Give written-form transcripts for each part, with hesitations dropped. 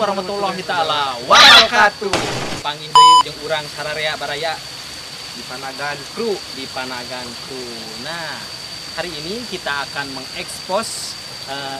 warahmatullahi taala wabarakatuh. Panggih deui jeung urang sararea baraya di Panagan Kru, di Panagan Kru. Nah, hari ini kita akan mengekspos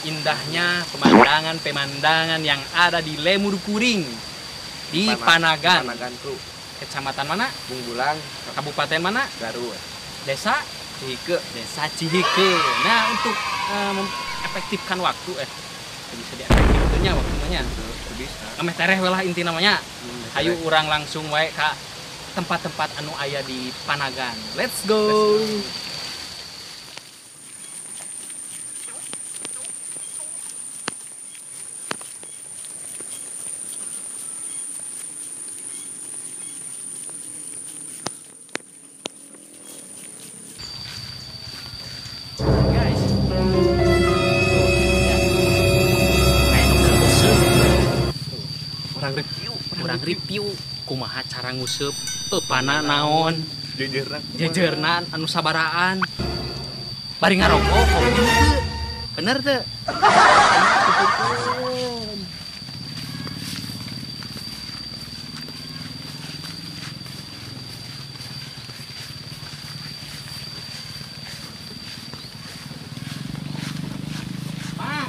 indahnya pemandangan-pemandangan yang ada di Lemur Kuring di Panagan. Panagan Kru. Kecamatan mana? Bungbulang. Kabupaten mana? Garut. Desa Cihike. Desa Cihike. Nah, untuk mengefektifkan waktu bisa diefektifkannya waktunya. Bisa. Ameh tereh we lah inti namanya. Hayu urang langsung wae ka tempat-tempat anu aya di Panagan. Let's go. Let's go. Guys. Orang review kumaha cara nguseup eupana naon jejerna anu sabaraan bari ngarokok kopi teu bener teu. Mang,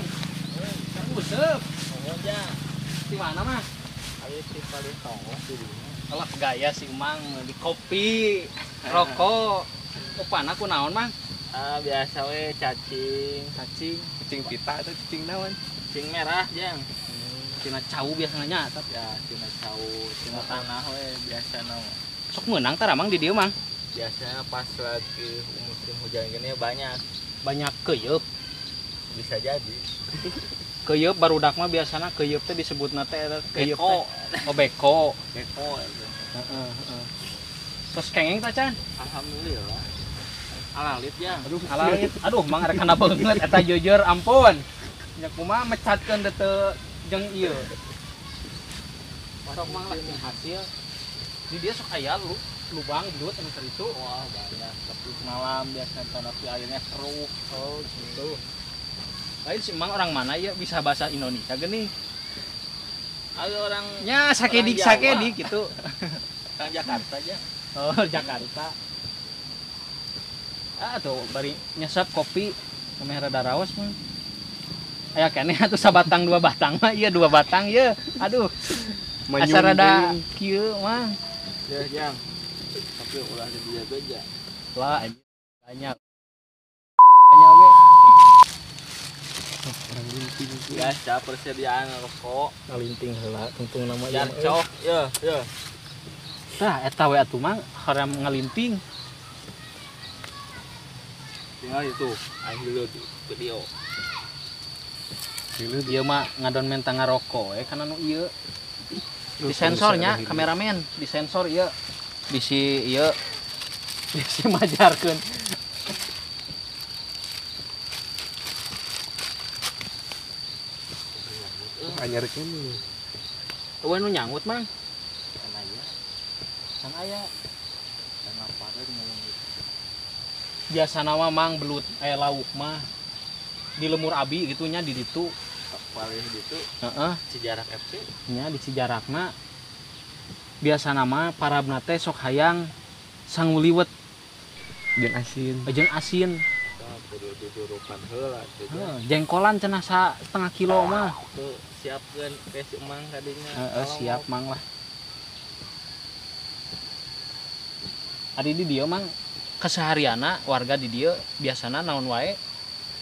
nguseup di mana mah? Alah gaya si Mang di kopi, rokok. Upana ku naon, Mang? Biasa we cacing, cacing, cacing pita atau cacing naon? Cacing merah, jang. Tina cau biasanya tapi ya tina cau, tina tanah we biasa naon. Sok meunang tara Mang di dieu, Mang? Biasanya pas lagi musim hujan gini banyak. Banyak keuyeub. Bisa jadi. Keuyeub barudak mah biasana keuyeub teh disebutna teh keuyeub teh. Oh, beko. Beko. Heeh, heeh. Terus kengeng ta, Chan? Alhamdulillah. Alalit ya. Aduh, alalit. Aduh, Mang rek kana beungeut eta jujur ampun. Nya kumaha mecatkeun teu jeung ieu. Sok Mang lah hasil. Di dia sok aya lubang belut anu itu. Wah, banyak. Tapi malam biasa tapi airnya keruh. Oh, gitu. Lain si Mang orang mana ya bisa bahasa Indonesia gini? Ayo orang nya sakedik sakedik gitu. Orang Jakarta aja. Oh, Jakarta. Ah tuh bari nyesep kopi meh rada raos mah. Aya keneh atuh sabatang dua batang mah ieu dua batang ieu. Aduh. Asa rada kieu mah. Ya, jang. Tapi ulah dibeja-beja. Lah banyak. Banyak oge. Biasa persediaan rokok ngalinting heula tungtung nama jarcok ya ya tah eta we atuh Mang hoream ngalinting tinggal itu aing dulu video ieu mah ngadon menta ngarokok we kana nu ieu disensornya kameramen disensor ieu bisi ieu bisi majarkeun. Anyar kene. Eueuh nu nyangut, Mang. Can aya. Can aya. Can lapareun ngomong gitu. Biasana mah Mang belut lauk mah di lemur abi gitu nya di ditu. Paling ditu. Heeh, Cijarak FC. Nya di Cijarakna. Biasana mah parabna teh sok hayang sangu liwet jeung asin. Jeung asin. Kudu didurukan heula teh. Jengkolan cenah setengah kilo mah. Tuh siapkeun ke si Mang tadinya. Heeh, siap Mang lah. Ari di dieu Mang kesehariana warga di dieu biasana naon wae?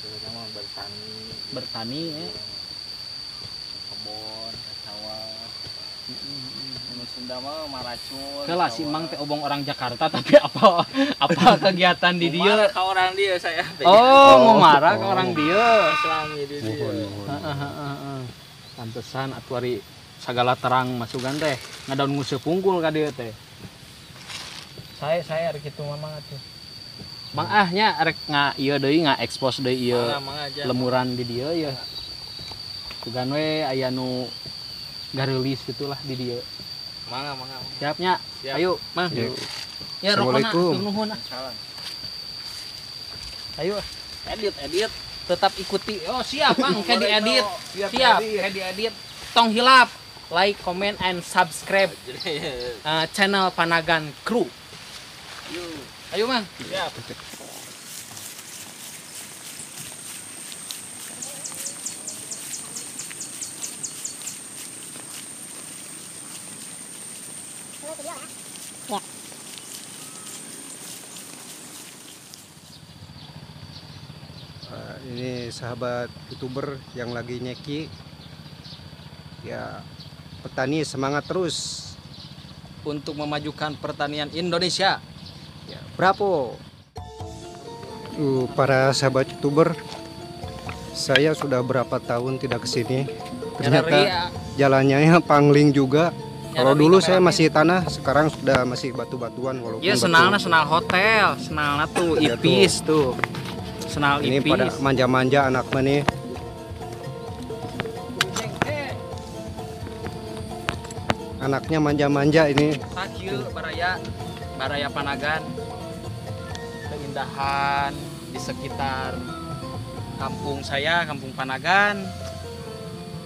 Biasana mah bertani. Bertani ya. Kebon, sawah. Heeh. Sunda mah maracul. Heula si Mang teh obong orang Jakarta tapi apa apa kegiatan di dieu? Ka orang dieu saya teh. Oh, ngumara ka orang dieu. Selami di dieu. Heeh heeh. Pantesan atuh ari sagala terang masukan teh ngadaun nguseup pungkul ka dieu teh. Saya rek kitu Mamang atuh. Mang ah nya rek nga ieu deui nga expose deui ieu lemuran di dieu ieu. Sugan we aya nu gareulis gitulah di dieu. Mangga, mangga. Siapnya. Siap. Ayo, Mang. Ya, rokona nuhun. Ayo, edit, edit. Tetap ikuti. Oh, siap, Mang, kayak diedit. Siap, kayak diedit. Tong hilap like, comment, and subscribe channel Panagan Crew. Ayo Mang. Siap. Ini sahabat YouTuber yang lagi nyeki ya, petani semangat terus untuk memajukan pertanian Indonesia ya, bravo. Para sahabat YouTuber, saya sudah berapa tahun tidak kesini, ternyata jalannya pangling juga. Kalau dulu saya masih tanah, sekarang sudah masih batu-batuan walaupun. Ya senalnya senal hotel, senalnya tuh ya, ipis tuh. Senal ini ipis. Pada manja-manja anak mana. Anaknya manja-manja ini. Takil baraya, baraya Panagan. Keindahan di sekitar kampung saya, Kampung Panagan.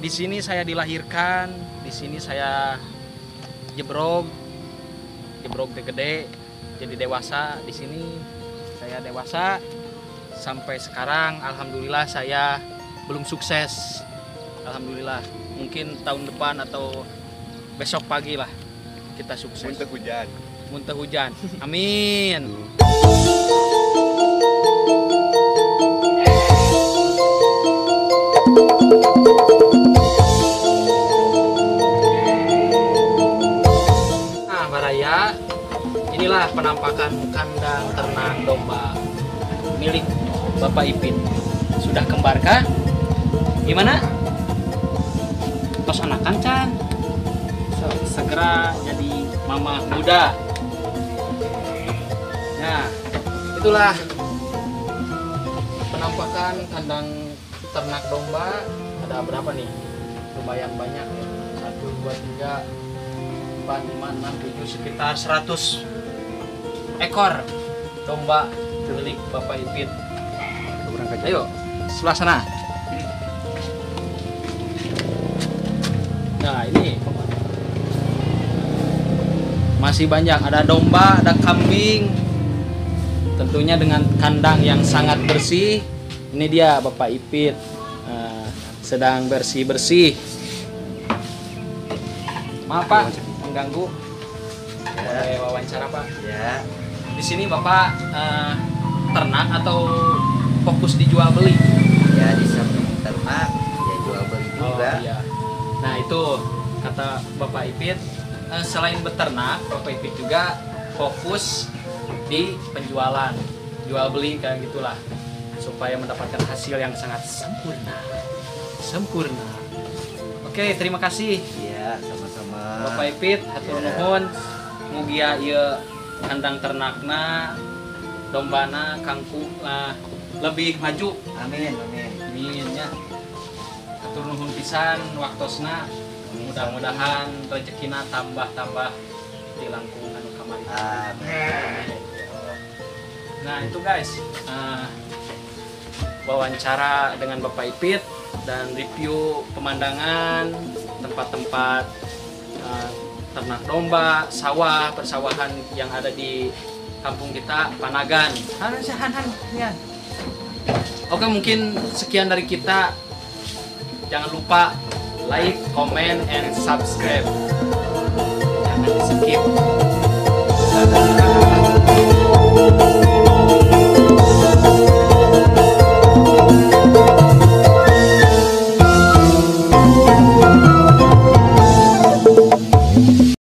Di sini saya dilahirkan, di sini saya jebrog gede, jadi dewasa di sini. Saya dewasa sampai sekarang, alhamdulillah saya belum sukses. Alhamdulillah, mungkin tahun depan atau besok pagi lah kita sukses. Muntah hujan. Muntah hujan. Amin. Nah, baraya, inilah penampakan kandang ternak domba milik Bapak Ipit. Sudah kembarkah? Gimana? Tos anakan can. Segera jadi mama muda. Nah, itulah penampakan kandang ternak domba. Ada berapa nih? Lumayan banyak ya. 1, 2, 3, 4, 5, 6, 7, sekitar 100 ekor domba milik Bapak Ipit. Ayo, sebelah sana. Nah, ini masih banyak, ada domba, ada kambing. Tentunya dengan kandang yang sangat bersih. Ini dia Bapak Ipit sedang bersih-bersih. Maaf Pak, mengganggu. Boleh wawancara Pak? Ya. Di sini Bapak ternak atau fokus dijual beli? Ya, di samping ternak, ya jual beli juga. Oh, iya. Nah itu kata Bapak Ipit, selain beternak, Bapak Ipit juga fokus di penjualan, jual beli kayak gitulah, supaya mendapatkan hasil yang sangat sempurna. Sempurna. Oke, terima kasih. Iya, sama-sama. Bapak Ipit, hatur nuhun. Mugia ieu kandang ternakna, dombana, kangkung lah lebih maju. Amin, amin. Amin ya. Hatur nuhun pisan waktosna. Mudah-mudahan rezekina tambah-tambah di langkung anu kamari. Amin. Nah, itu guys, wawancara dengan Bapak Ipit dan review pemandangan tempat-tempat ternak domba, sawah, persawahan yang ada di kampung kita Panagan. Han, han, han. Oke, mungkin sekian dari kita. Jangan lupa like, comment, and subscribe. Jangan di skip. Dadah.